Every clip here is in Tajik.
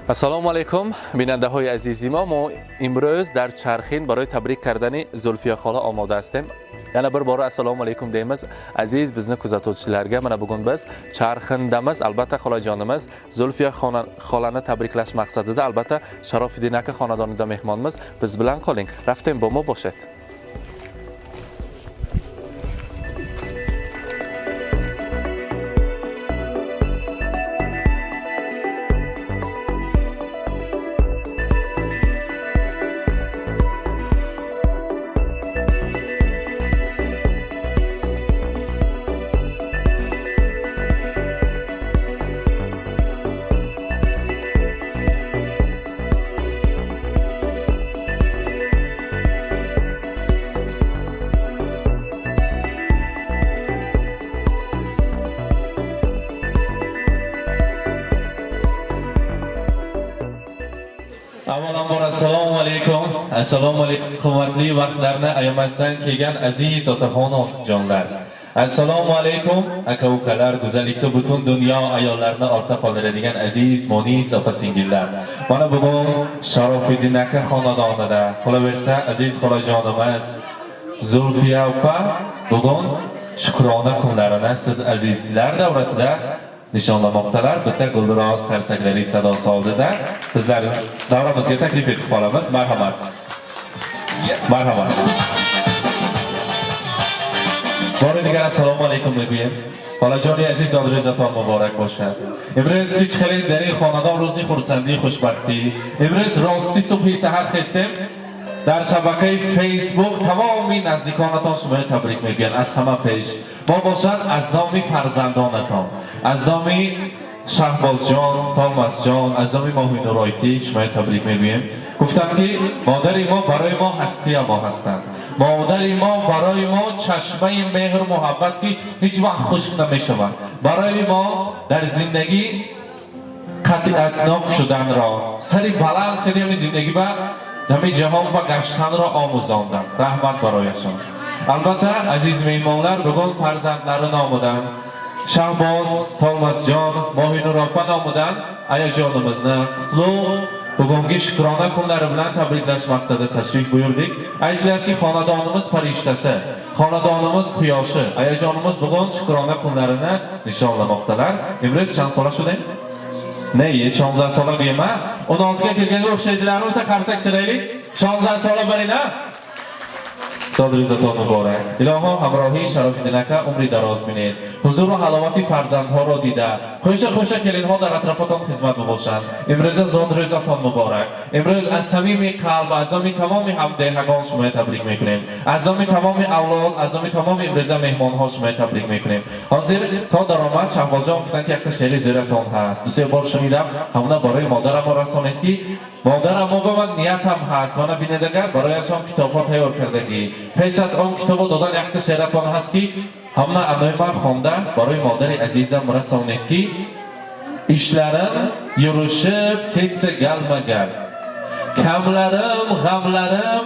Ассалому алайкум, бинандаҳои азизи мо. Мо имрӯз дар Чархин барои табрик кардани Зулфия хола омода ҳастем. Yana bir bora assalomu alaykum deymiz aziz bizni kuzatuvchilarga. Mana bugun biz Charxindamiz, albatta xolajonimiz Zulfiya xolani tabriklash maqsadida, albatta Sharofiddin aka xonadonida mehmonmiz. Biz bilan qoling. Raftem бо мо бошед. Avvalambor assalomu alaykum. Assalomu alaykum qimmatli vaqtlarni ayamasdan kelgan aziz otaxon onajonlar. Assalomu alaykum aka ukalar, go'zallikda butun dunyo ayollarni ortda qoldiradigan aziz munis opa singillar. Mana bugun Sharofiddin aka xonadonida, qolaversa aziz xolajonimiz Zulfiya opa bugun shukrona kunlarini siz azizlar davrasida nishonlamoqdalar. Bitta guldiroz qarsaklari sadosi oldida bizlar davramizga taklif etib qolamiz. Marhamat. Marhamat. Бори дигар ассалому алайкум мегӯем. Холаҷони азиз, зодрӯзатон муборак бошад. Имрӯз ҳеҷ хеле дар ин хонадон рӯзи хурсандӣ, хушбахтӣ. Имрӯз рости субҳи саҳар хестем, дар шабакаи Фейсбук тамоми наздиконатон шуморо табрик мегӯянд. Аз ҳама пеш мо бошад аз номи фарзандонатон, аз номи Шаҳбозҷон, Томасҷон, аз номи Моҳинуройтӣ шуморо табрик мегӯем. Гуфтам ки модари мо барои мо ҳастия мо ҳастанд. Модари мо барои мо чашмаи меҳру муҳаббат, ки ҳеҷ вақт хушк намешавад. Барои мо дар зиндагӣ қатъиятнок шуданро, сари баланд кардем зиндагӣ ба ҳамин ҷаҳон ба гаштанро омӯзонданд. Раҳмат барояшон. Албатта, азиз меҳмонлар, бугун фарзандлari nomidan Shahboz, Tolmasjon, Mohinur opa nomidan ayajonimizni qutlug' bugungi shukrona kunlari bilan tabriklash maqsadida tashrif buyurdik. Aytdilarki, xonadonimiz farishtasi, xonadonimiz quyoshi, ayajonimiz bugun shukrona kunlarini nishonlamoqdalar. Imrӯз чанд sola shuding? Ne, 16 sola deyman. 16 ga kirganga o'xshaydilar, o'ta qarsak chilaylik. 16 sola biring, зодрӯзатон муборак. Илоҳо, ҳамроҳии Шарофиддин ака умри дароз бинед, ҳузуру ҳаловати фарзандҳоро дида, хӯша хӯша келинҳо дар атрофатон хизмат бибошанд. Имрӯза зодрӯзатон муборак. Имрӯз аз самими қалб, аз номи тамоми ҳамдеҳагон шумоя табрик мекунем, аз номи тамоми авлод, аз номи тамоми имрӯза меҳмонҳо шумоя табрик мекунем. Ҳозир то даромад Шаҳбозҷон гуфтанд, ки якта шеъри зӯратон ҳаст, дусе бор шунидам, ҳамона барои модарамо расонед, ки модарамо ба ман ниятам ҳаст. Мана бинед, агар барояшон китобҳо тайёр кардагӣ, пеш аз он китобо додан якта шеъратон ҳаст, ки ҳамна анои ман хонда барои модари азизам расонед, ки ishlarim yurishib ketsa galma-gal, kamlarim, g'amlarim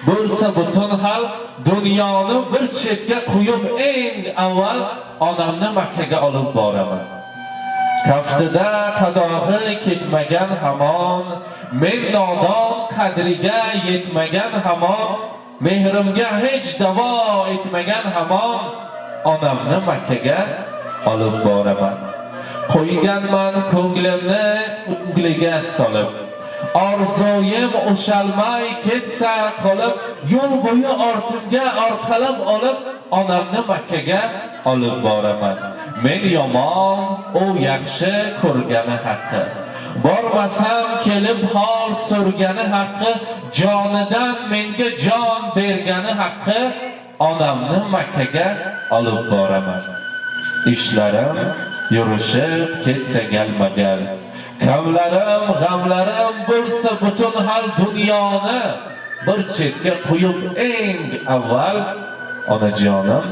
bo'lsa butun hal, dunyoni bir chetga qo'yib eng avval onamni Makkaga olib boraman. Kaftida qadog'i ketmagan hamon, men nodon qadriga yetmagan hamon, mehrimga hech davo etmagan hamon, onamni Makkaga olib boraman. Qo'yganman ko'nglimni o'ngliga solib, orzuyim ushalmay ketsa qolib, yo'l bo'yi ortimga orqalab olib, onamni Makkaga olib boraman. Men yomon, u yaxshi ko'rgani haqqi, bormasam kelib hol so'rgani haqqi, jonidan menga jon bergani haqqi, onamni Makkaga olib boraman. Ishlarim yurishib ketsa galma-gal, kamlarim, g'amlarim bo'lsa butun hal, dunyoni bir chetga qo'yib eng avval onajonim,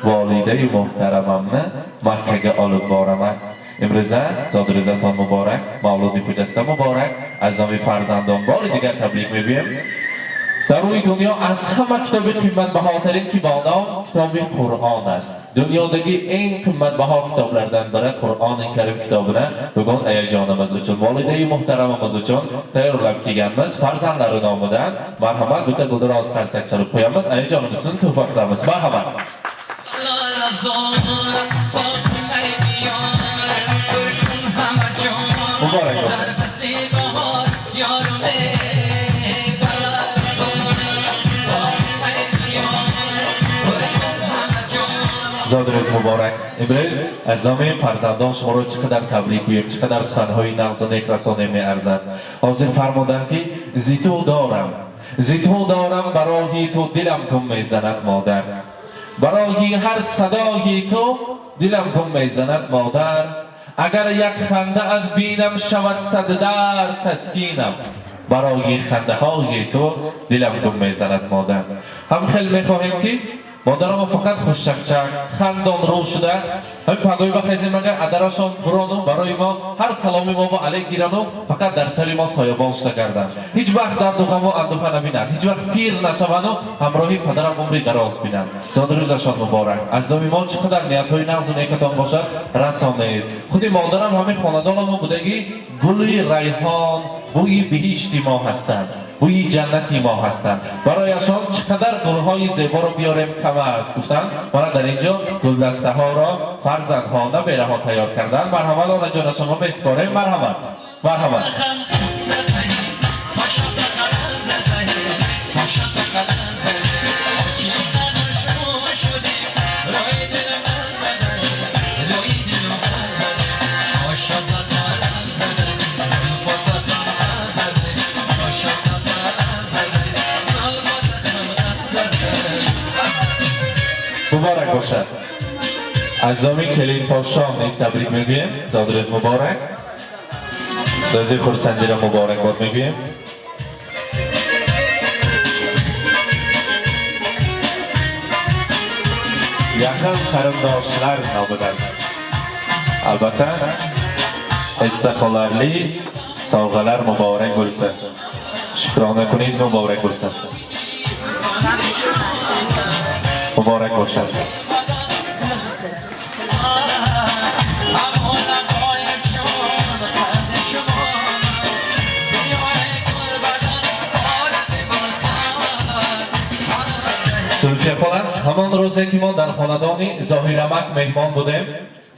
volidai muhtaramamni Makkaga olib boraman. Имрӯза зодрӯзатон муборак, мавлуди хуҷаста муборак. Аз номи фарзандон бори дигар табрик мегӯем. Дар рӯи дунё аз ҳама китоби қиматбаҳотарин ки бо ном китоби Қуръон аст. Dunyodagi eng qimmatbaho kitoblardan biri Qur'oni Karim kitobini bugun ayajonimiz uchun, volidai muhtaramimiz uchun tayyorlab kelganmiz. Farzandlari nomidan marhamat, bitta guldiroz qarsak solib qo'yamiz. Ayajonimiz uchun tuhfa qilamiz. Marhamat. Muborak bo'lsin. Зодрӯз муборак. Имрӯз азоми фарзандон шуморо чӣ қадар табрик гӯем, чӣ қадар суханҳои нағзу нек расонем меарзад. Ҳозир фармуданд, ки зи ту дорам, зи ту дорам, барои ту дилам гум мезанад, модар, барои ҳар садои ту дилам гум мезанад, модар, агар як хандаат бинам, шавад сад дард таскинам, барои хандаҳои ту дилам гум мезанад, модар. Ҳам хел мехоҳем, ки модарамо фақат хушчакчак, хандон рӯ шуда, ҳамин пагоҳи бахезем, агар адарашон бурону барои мо ҳар саломи мо бо алейк гирану фақат дар сари мо соябон шуда гарданд, ҳеҷ вақт дарду ғаму андӯха набинанд, ҳеҷ вақт пир нашавану ҳамроҳи падарам умри дароз бинанд. Зодрӯзашон муборак. Азоми мо чӣ қадар ниятҳои нағзу некатон бошад, расонед. Худи модарам ҳамин хонадонамо будагӣ гули райҳон, бӯи биҳишти мо ҳастанд, бӯи ҷаннати мо ҳастанд. Барояшон чӣ қадар гулҳои зеборо биёрем, кам аст, гуфтанд. Мана дар инҷо гулдастаҳоро фарзандҳо, набераҳо тайёр карданд. Марҳамат, онаҷона, шумо месупорем. Марҳамат, марҳамат. Муборак бошад. Азоми келинпошон низ табрик мегӯем. Зодрӯз муборак, рӯзи хурсандиро муборакбод мегӯем. Yaqin qarindoshlar nomidan albatta esda qolarli sovg'alar muborak bo'lsin. Shukrona kuningiz muborak bo'lsin. Muborak bo'lsin. Зулфия хола, ҳамон рӯзе ки мо дар хонадони Зоҳирамак меҳмон будем,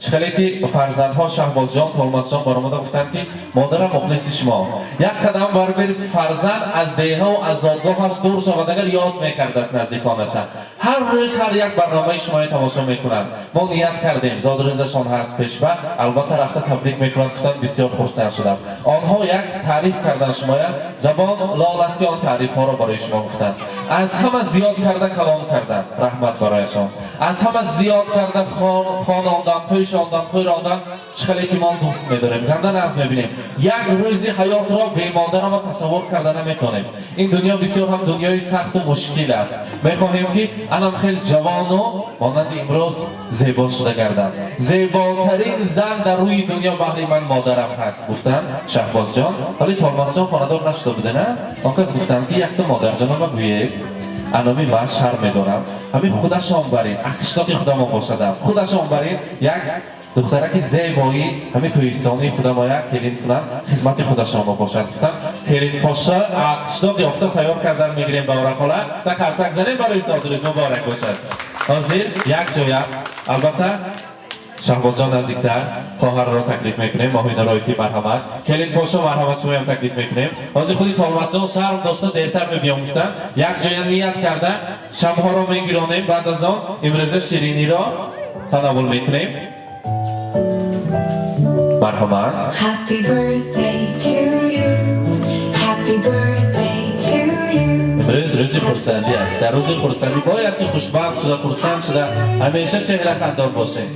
хеле ки фарзандҳо Шаҳбозҷон, Толмасҷон баромада гуфтанд, ки модарам мухлиси шумо, як қадам барбир фарзанд аз деҳаву аз зодгоҳаш дур шавад, агар ёд мекардааст наздиконаша, ҳар рӯз ҳар як барномаи шуморо тамошо мекунанд. Мо ният кардем, зодрӯзашон ҳаст пешба, албатта рафта табрик мекунанд, гуфтанд. Бисёр хурсанд шудам. Онҳо як таъриф кардан шумоя, забон лол аст, ки он таърифҳоро барои шумо гуфтанд. Аз ҳама зиёд карда калон карданд, раҳмат барояшон. Аз ҳама зиёд карда хонондан, пӯшондан, хӯрондан, чӣ хеле ки мо дӯст медорем, ганда нағз мебинем. Як рӯзи ҳаётро бемодарама тасаввур карда наметонем. Ин дунё бисёр ҳам дунёи сахту мушкил аст. Мехоҳем, ки анам хел ҷавону монанди имрӯз зебо шуда гарданд. Зеботарин зан дар рӯи дунё баҳри ман модарам ҳаст, гуфтанд Шаҳбозҷон. Вале Толмасҷон хонадор нашуда буда, на он кас гуфтанд, ки якта модарҷонама гӯед, аноми ман шарм медорам, ҳамин худашон барин, қишлоқи худамон бошадам, худашон барин, як духтараки зебоӣ ҳамин кӯҳистонии худамо як келин кунанд, хизмати худашонро бошад, гуфтам. Келинпоша қишлоқ ёфта тайёр кардан мегирем. Бавра хола, та қарсак занем барои зодрӯз муборак бошад. Ҳозир як ҷоя албатта Шаҳбозҷон наздиктар хоҳарро таклиф мекунем, Моҳина Роити, марҳамат. Келинпошо, марҳамат, шумоям таклиф мекунем. Ҳозир худи Толмасҷон шарм дошта, дертар мебиём гуфтанд. Як ҷоя ният карда шамҳоро мегиронем, баъд аз он имрӯза шириниро тановул мекунем. Марҳамат. Happy birthday to you. Happy birthday to you. Имрӯз рӯзи хурсандӣ аст. Дар рӯзи хурсандӣ бояд ки хушбахт шуда, хурсанд шуда, ҳамеша чеҳрахандон бошем.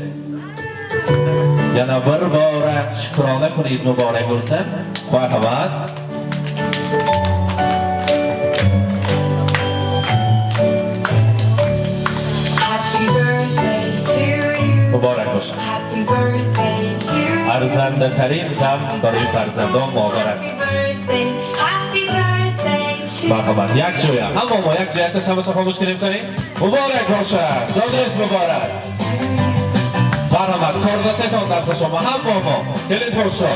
Yana bir bora shukrona kuningiz muborak bo'lsin. Marhamat. Happy birthday to you. Muborak bo'lsin. Happy birthday to you. Арзандатарин зан барои фарзандон модар аст. Happy birthday, happy birthday to Марҳамат, як ҷоя. Ҳама мо як ҷоята шамаша хомӯш кунем кунем. Муборак бошад. Зодрӯз муборак. Марҳамат, кордатетон даста шумо ҳама мо. Келин подшо.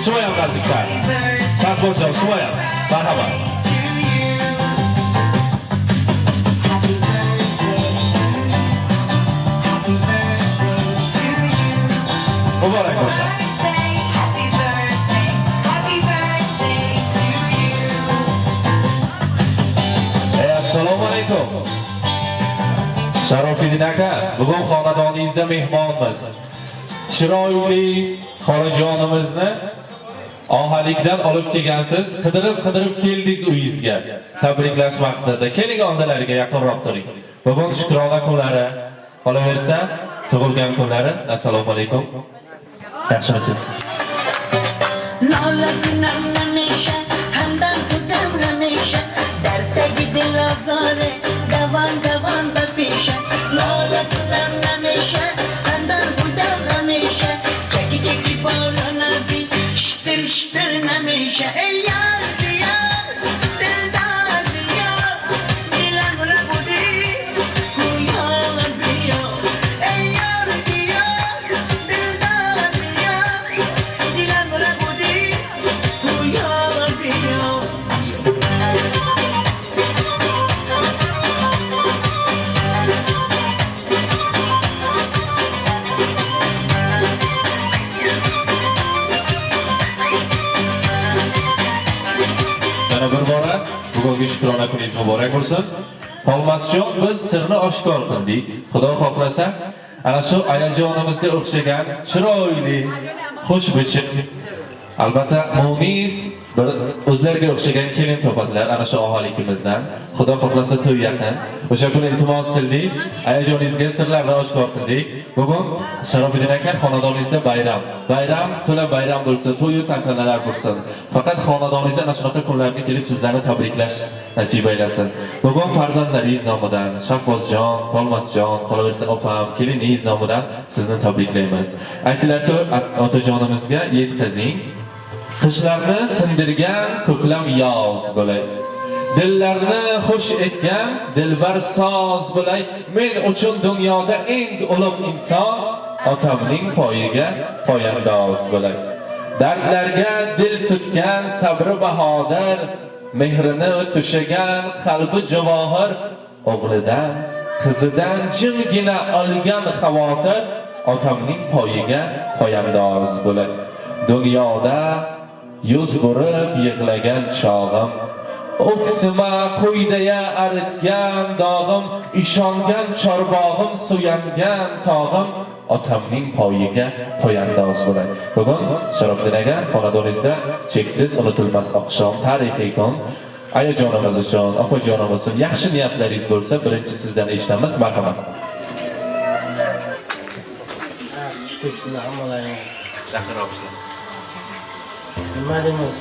Шумоям наздиктар. Шаҳбозҷон, шумоям. Марҳамат. Happy birthday to you. Happy birthday to you. Муборак бошад. Birthday, happy birthday, happy birthday to you. Assalomu alaykum. Sharofiddin aka, bugun xonadoningizda mehmonmiz. Chiroyli xolajonimizni Ohalikdan olib kelgansiz. Qidirib-qidirib keldik uyingizga. Tabriklash maqsadida. Keling, oldilariga yaqinroq turing. Bugun shukrona kunlari, qolaversa, tug'ilgan kunlari. Assalomu alaykum. Yaxshimisiz? ناله کنم نمیشه، همدم بودم نمیشه، در تگ دل آزاره دوان دوان بپیشه. ناله کنم نمیشه، همدم بودم نمیشه، چکی چکی بالا نبی شتر شتر نمیشه. ای یار بیار، دلدار بیار، دلم ربودی گویا بیا. ای یار بیار، دلدار بیار، دلم ربودی گویا بیا. Yana bir bora bugungi shukrona kuningiz muborak bo'lsin. Tolmasjon, biz sirni oshkor qildik. Xudo xohlasa, ana shu ayajonimizga o'xshagan chiroyli, xushbichim, albatta munis bir o'zlariga o'xshagan kelin topadilar ana shu ohalikimizdan. Xudo xohlasa, to'y yaqin. O'sha kuni iltimos qildingiz, ayajoningizga sirlarni oshkor qildik. Bugun, Sharofiddin aka, xonadoningizda bayram. Bayram to'la bayram bo'lsin, to'yu tantanalar bo'lsin. Faqat xonadoningizda ana shunaqa kunlarga kelib sizlarni tabriklash nasib aylasin. Bugun farzandlaringiz nomidan, Shahbozjon, Tolmasjon, qolaversa opam, keliningiz nomidan sizni tabriklaymiz. Aytilarku, otajonimizga yetkazing. Qishlarni sindirgan ko'klam yoz bo'lay. Dillarni xush etgan dilbar soz bo'lay. Men uchun dunyoda eng ulug' inson otamning poyiga poyandoz bo'lay. Dardlarga dil tutgan sabri bahodir, mehrini tushagan qalbi javohir, o'g'lidan, qizidan jimgina olgan xavotir otamning poyiga poyandoz bo'lay. Dunyoda yuz burib yig'lagan chog'im, o'ksima qo'ydaya aritgan dog'im, ishongan chorbog'im, suyangan tog'im otamning poyiga poyandoz bo'lay. Bugun, Sharofiddin aka, xonadoningizda cheksiz unutilmas oqshom, tarixiy kun. Ayajonimiz uchun, opajonimiz uchun yaxshi niyatlaringiz bo'lsa, birinchi sizdan eshitamiz. Marhamat. Xush kelibsizlar hammalaringiz. Yaqinroq. Nima deymiz?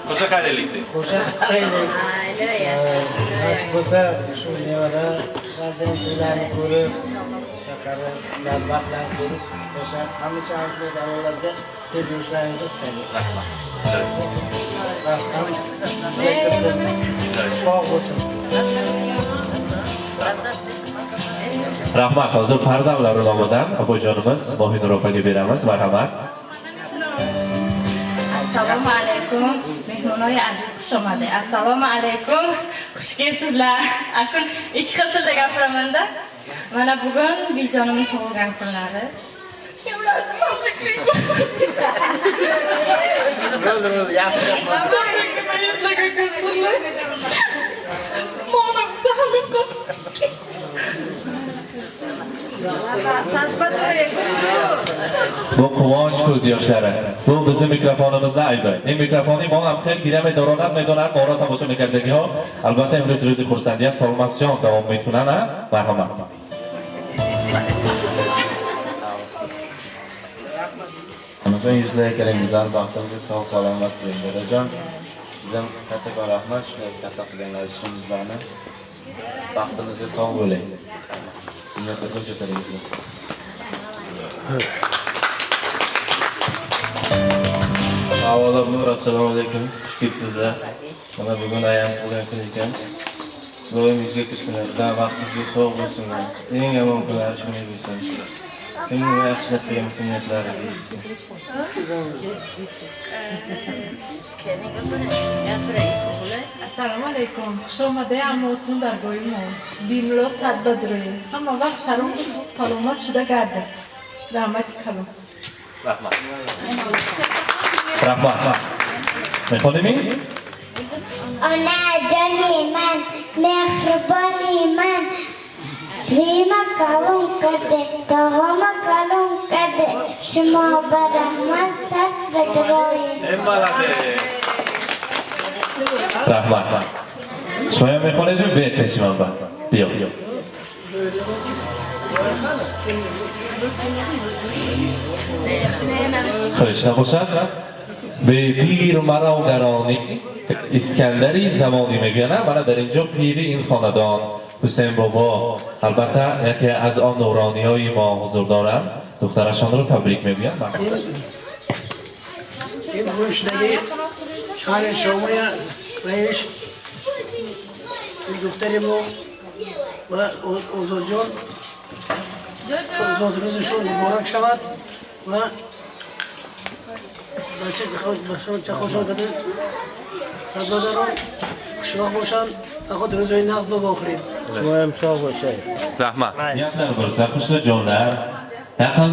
Qo'sha qaraylik deng. Qo'sha qaraylik. Nasib bo'lsa, shu nevaralardan to'ylarni ko'rib, badbaxtlarni ko'rib yashab, hamisha ana shunday davralarga tez yurishlaringizni istaymiz. Rahmat. Rahmat. Sizga kirsin. Sog' bo'lsin. Rahmat. Hozir farzandlar nomidan opajonimiz Mohinur opaga beramiz. Marhamat. Assalomu alaykum, mehmonlar aziz, xush omadi. Assalomu alaykum, xush kelibsizlar. Akun ikki xil tilda gapiramanda. Mana bugun bijonimning tug'ilgan kunlari. Men ularni tabriklayman. Bo'ldi, bo'ldi, yaxshi. Tabriklayman, yuzlarga ko'zlar. Mana bizda. Bu quvonch ko'z yoshlari. Bu bizni mikrofonimizni aybi. Ин микрофони мо ҳам хел гиря медоронад, медонад, моро тамошо мекардагиҳо. Албатта, имрӯз рӯзи хурсандӣ аст. Толмасҷон давом мекунанд, а? Марҳамат. Onajon, yuzlarga keling, bizlarni baxtimizga sog' salomat bo'ling. Dadajon, sizdan kattakon rahmat, shunday katta qilganlaringiz uchun bizlarni. Baxtimizga sog' bo'ling. Dunyo tinch o'tiringizlar. Avvalo assalomu alaykum. Xush kelibsizlar. Mana bugun ayam tug'ilgan kun ekan. Iloyim yuzga kirsinlar, bizlarni baxtimizga sog' bo'lsinlar. Eng yomon kunlari shunday bo'lsin. Kim nima yaxshilik qilgan bo'lsa niyatlariga yetsin. Assalomu alaykum. Хуш омадаи аммотун даргоҳи мо. Бимло сад бадрӯй. Ҳама вақт сарон саломат шуда гардад. Раҳмати калон. Раҳмат. Раҳмат. Мехонем? Onajoни ман, меҳрубони ман, Рима калон карде, тағома калон карде, шумо ба раҳмат сад бадрои. Молодец. Раҳмат. Шумо мехонед бе пеши ман ба. Биё. Хуш набошад? Бе пир маро гаронӣ Искандари замонӣ мегӯянд. Мана дар инҷо пири ин хонадон Ҳусейн бобо, албатта яке аз он нурониҳои мо ҳузур доранд. Духтарашонро табрик мегӯянд. Ин гӯшнаги шаҳри шомая ваиш духтари мо ва Озодҷон зодрӯзашон муборак шавад ва бача хошон када садбадарон хушбахт бошанд, фақат рӯзои нағз ба вохӯрем. Шумо ham sog' bo'shang. Rahmat. Niyatlar bo'lsa, xushjo'nlar, yaqin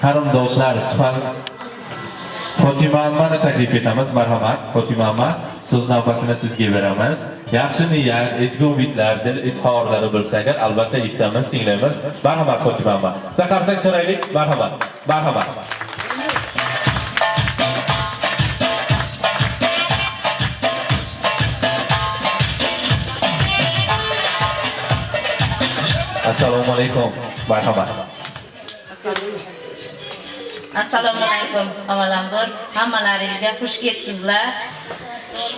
qarindoshlar suxan Fotima ammani taklif etamiz. Marhamat, Fotima amma, so'z navbatini sizga beramiz. Yaxshi niyat, ezgu umidlar, dil izhorlari bo'lsa agar, albatta eshitamiz, tinglaymiz. Marhamat, Fotima amma. Bitta qarsak so'raylik. Marhamat. Marhamat. Assalomu alaykum. Marhamat. Assalomu alaykum avvalambor hammalaringizga xush kelibsizlar.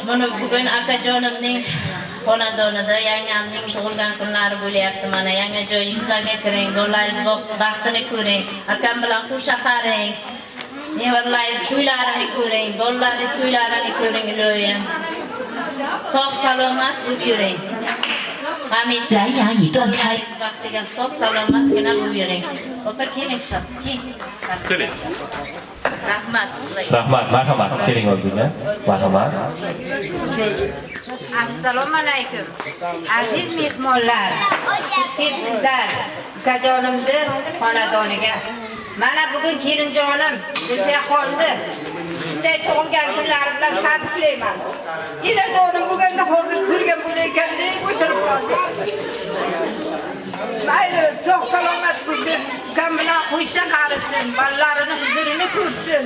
Buni bugun akajonimning xonadonida yangamning tug'ilgan kunlari bo'lyapti. Mana yangajoy yuzlarga kiring, bolalaringiz baxtini ko'ring, akam bilan qo'sha qaring, nevaralaringiz to'ylarini ko'ring, bolalaringiz to'ylarini ko'ring iloyim. Sog' salomat bo'lib yuring. Hamisha bolalaringiz baxtiga sog' salomatgina bo'lib yuring. Opa keling, keling. Keling. Rahmat sizlarga. Rahmat, marhamat. Keling oldinga. Marhamat. Assalomu alaykum. Aziz mehmonlar, xush kelibsizlar ukajonimni xonadoniga. Mana bugun kelinjonim Zulfiyaxonni shunday tug'ilgan kunlari bilan tabriklayman. Enajonim bo'lganda hozir ko'rgan bo'lar deb o'tirib qoldim. Mayli, sog' salomat bo'lsin, ukam bilan qo'sha qarisin, bolalarini huzurini ko'rsin.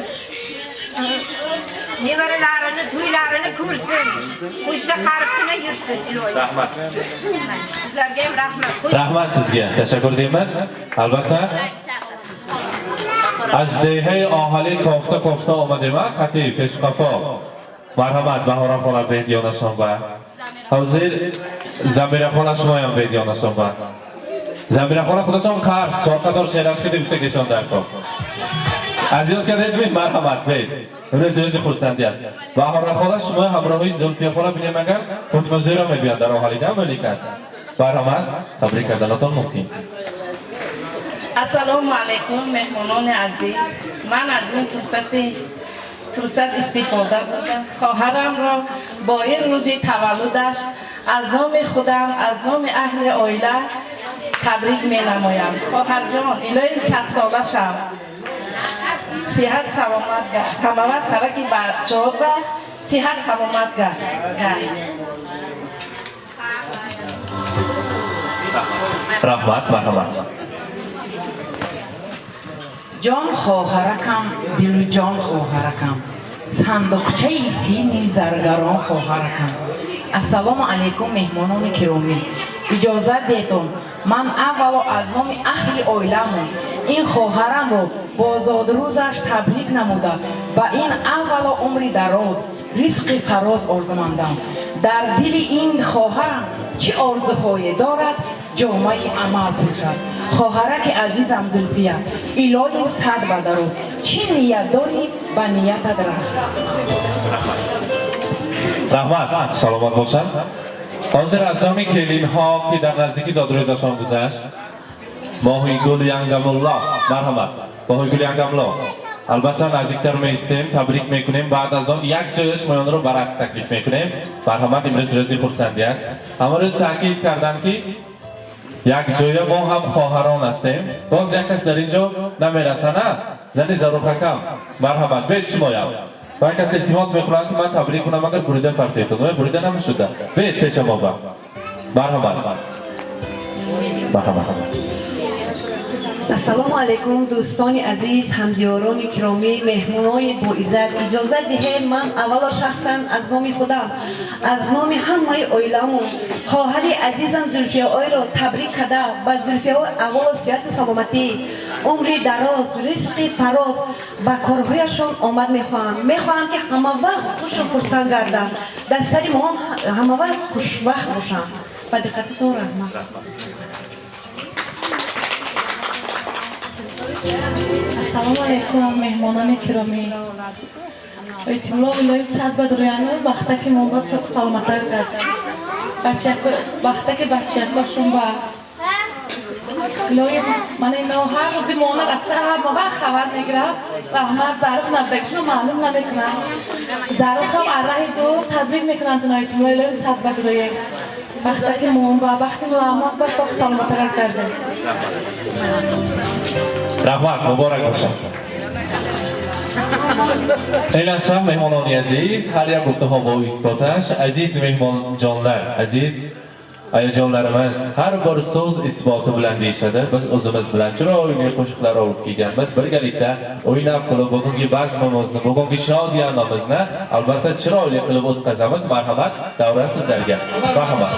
Nevaralarini to'ylarini ko'rsin. Qo'sha qaribgina yursin iloyim. Rahmat. Sizlarga ham rahmat. Rahmat sizga. Tashakkur deymiz. Albatta. Аз деҳаи оҳалӣ кофта кофта омадем, а қати пешқафо. Марҳамат, Баҳора хола бедёнашон ба. Ҳозир Замира хола шумоям бедёнашон ба. Замира хола худашон қарз, чор қатор шераш ки гуфта кешон дар кор. Аз ёд кардед, марҳамат, бед. Рӯз рӯзи хурсандӣ аст. Баҳора хола шумо ҳамроҳи Зулфия хола бинем агар Фотимазоро мебиёнд дар оҳалида мулик аст. Марҳамат, табрик карданатон мумкин. Ассалому алайкум, меҳмонони азиз. Ман аз ин фурсат истифода бурдам. Хоҳарамро бо ин рӯзи таваллудаш аз номи худам, аз номи аҳли оила табрик менамоям. Хоҳарҷон, илоҳи садсола шав. Сиҳат саломат гашт. Ҳамавақт сараки бачаҳот ва сиҳат саломат гашт. Раҳмат, марҳамат. Ҷон хоҳаракам, дилу ҷон хоҳаракам, сандуқчаи сими заргарон хоҳаракам. Ассалому алайкум, меҳмонони киромӣ. Иҷозат детон, ман аввало аз номи аҳли оиламон ин хоҳарамро бо зодрӯзаш табрик намуда, ба ин аввало умри дароз, ризқи фароз орзумандам. Дар дили ин хоҳарам Чӣ орзуҳое дорад, ҷомаи амал пӯшад. Хоҳараки азизам Зулфия, илоҳим сад бадаро, чӣ ният дорӣ, ба ниятат рас. Раҳмат, саломат бошанд. Ҳозир аз номи келинҳо, ки дар наздикӣ зодрӯзашон гузашт, Моҳигул Янгамулло, марҳамат. Моҳигул Янгамулло, албатта, наздиктар меистем, табрик мекунем. Баъд аз он як ҷояш моёнро ба рақс таклиф мекунем. Марҳамат, имрӯз рӯзи хурсандӣ аст. Ҳама рӯз таъкид кардам, ки як ҷоя мо ҳам хоҳарон ҳастем. Боз як кас дар ин ҷо намераса, на зани Зарухакам, марҳамат, бед шумоям. Ва як кас илтимос мекунанд, ки ман табрик кунам, агар бурида партетон бурида намешуда. Бед пеша мо ба, марҳамат, марҳамат. Ассалому алайкум, дӯстони азиз, ҳамдиёрони киромӣ, меҳмонони боиззат. Иҷозат диҳед, ман аввало шахсан аз номи худам, аз номи ҳамаи оиламон хоҳари азизам Зулфияойро табрик карда, ба Зулфияой аввало сиҳату саломатӣ, умри дароз, ризқи фароз, ба корҳояшон омад мехоҳам. Мехоҳам, ки ҳамавақт хушу хурсанд гарданд, дар сари мо ҳамавақт хушбахт бошанд. Ба диққататон раҳмат. Ассалому алайкум, меҳмонони киромӣ. Эҳтимол, илоҳи сад бадрояну вақтаки мо ба соқ саломата гардад. Вақтаки бачакошон ба илоҳи ман ино ҳар рӯзи моона рафта, ҳама вақт хабар мегирам. Раҳмат, Зарух набудагишро маълум намекунам. Зарухам арраҳи дур табрик мекунам туна. Эҳтимол, илоҳи сад бадроя, вақтаки мо ба бахти муаммот ба соқ саломата гардад. Раҳмат, муборак бошад. Ин ҳастам, меҳмонони азиз, ҳар як гуфтаҳо бо исботаш. Азиз меҳмонҷонлар, азиз ayajonlarimiz, har bir so'z isboti bilan deyishadi. Biz o'zimiz bilan chiroyli qo'shiqlar olib kelganmiz, birgalikda o'ynab qilib bugungi bazmimizni, bugungi shodiyanamizni albatta chiroyli qilib o'tkazamiz. Marhamat, davra sizlarga, marhamat.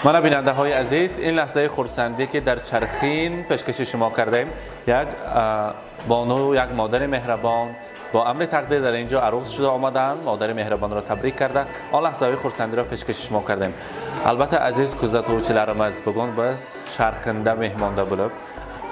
Мана, бинандаҳои азиз, ин лаҳзаи хурсандӣ, ки дар Чархин пешкаши шумо кардаем, як бону, як модари меҳрабон бо амри тақдир дар ин ҷо арӯс шуда омаданд. Модари меҳрабонро табрик карда, он лаҳзаҳои хурсандиро пешкаши шумо кардем. Албатта, азиз kuzatuvchilarimiz, bugun biz Charxinda mehmonda bo'lib,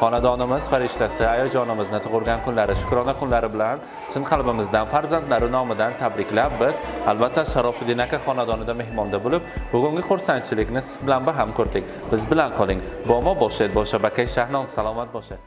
xonadonimiz farishtasi ayajonimizni tug'ilgan kunlari, shukrona kunlari bilan chin qalbimizdan farzandlari nomidan tabriklab, biz albatta Sharofiddin aka xonadonida mehmonda bo'lib, bugungi xursandchilikni siz bilan baham ko'rdik. Biz bilan qoling, bomo boshed, bo shabakай Shahnon. Salomat boshed.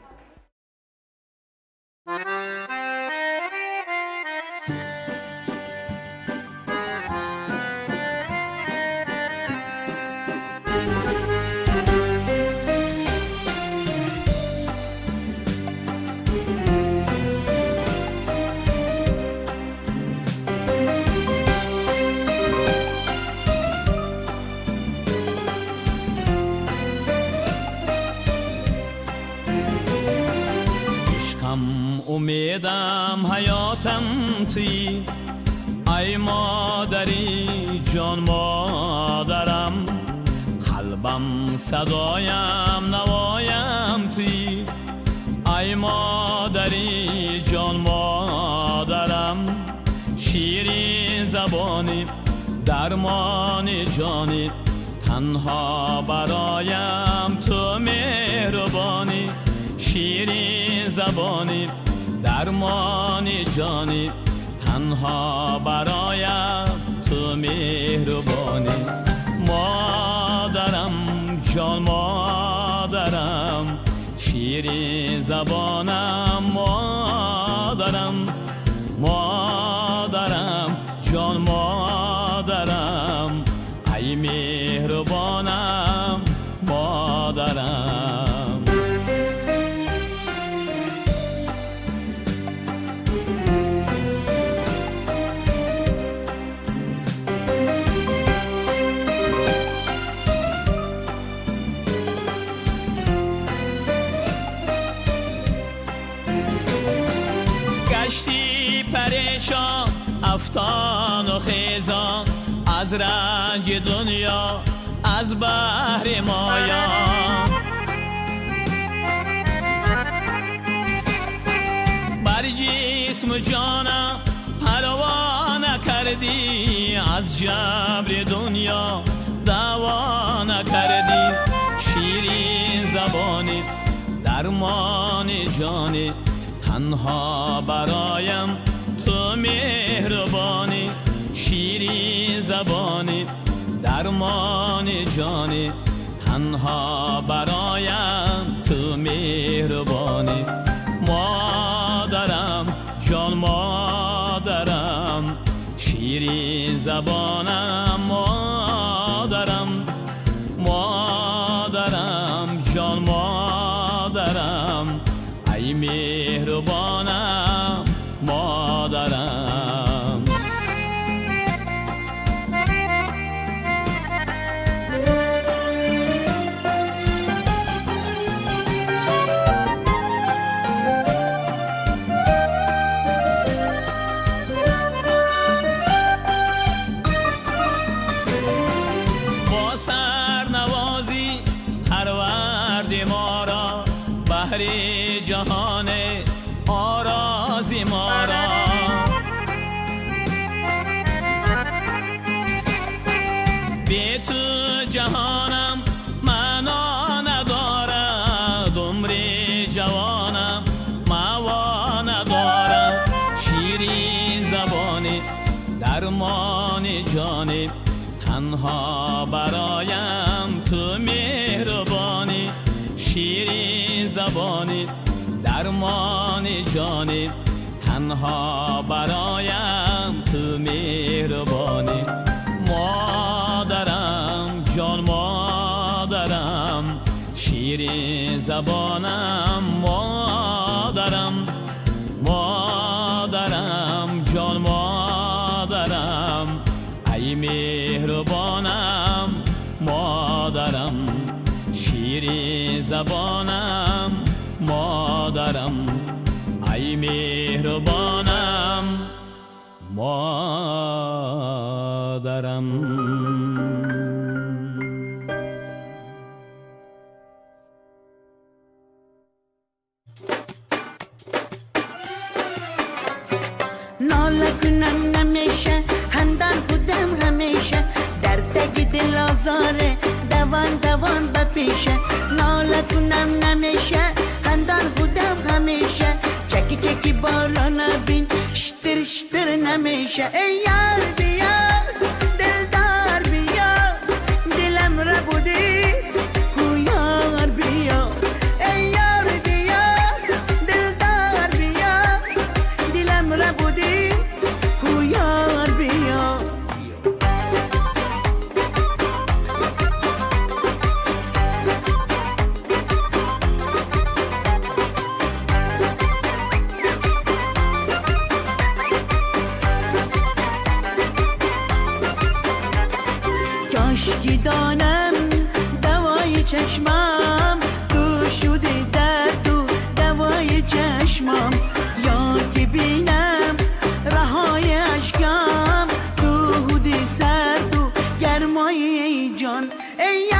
Ishqim, umidam, hayotim туӣ, ай модари ҷон, модарам. Қалбам, садоям, навоям туӣ, ай модари ҷон, модарам. Ширин забонӣ, дармони ҷонӣ, танҳо бароям ту меҳрубонӣ. Ширин забонӣ, дармони ҷонӣ, танҳо бароям ту меҳрубонӣ. Модарам, ҷон модарам, ширин забонам, модарам. Модарам, ҷон модарам, ай меҳрубонам, модарам. Гашти парешон, афтону хезон, аз ранҷи дунё, аз баҳри моён. Бар ҷисму ҷонам парво накардӣ, аз ҷабри дунё даъво накардӣ. Ширин забонӣ, дармони ҷонӣ, танҳо бароям ту меҳрубонӣ. Ширин забонӣ, дармони ҷонӣ, танҳо бароям ту меҳрубонӣ. Модарам, ҷон модарам, ширин забонам, модарам. Модарам, ҷон модарам, ай меҳрубонам, модарам. Бо сарнавозӣ парварди моро, баҳри ҷаҳон орози моро. Бе ту ҷаҳонам маъно надорад, умри ҷавонам маъво надорад. Ширин забонӣ, дармони ҷонӣ, танҳо бароям ту меҳрубонӣ. Ширин забонӣ, дармони ҷонӣ, танҳо бароям ту меҳрубонӣ. Модарам, ҷон модарам, ширин забонам, модарам. Модарам, ҷон модарам, ай меҳрубонам, модарам. Ширин забонам, модарам, ай меҳрубонам, модарам. ناله کنم نمیشه، خندان بودم همیشه، در تگ دل آزاره دوان دوان به پیشه. ناله کنم نمیشه، خندان بودم همیشه، چکی چکی باران بین شتر شتر نمیشه. ای یار بیا، دلدار بیا، دلم را بودی کو یار بیا. ای یار بیا، دلدار بیا، دلم را بودی کو یار بیا. کاشکی دانم دوای چشمم، تو شدی درد و دوای چشمم، یا که بینم رهای اشکم، تو بودی سرد و گرمای جان. ای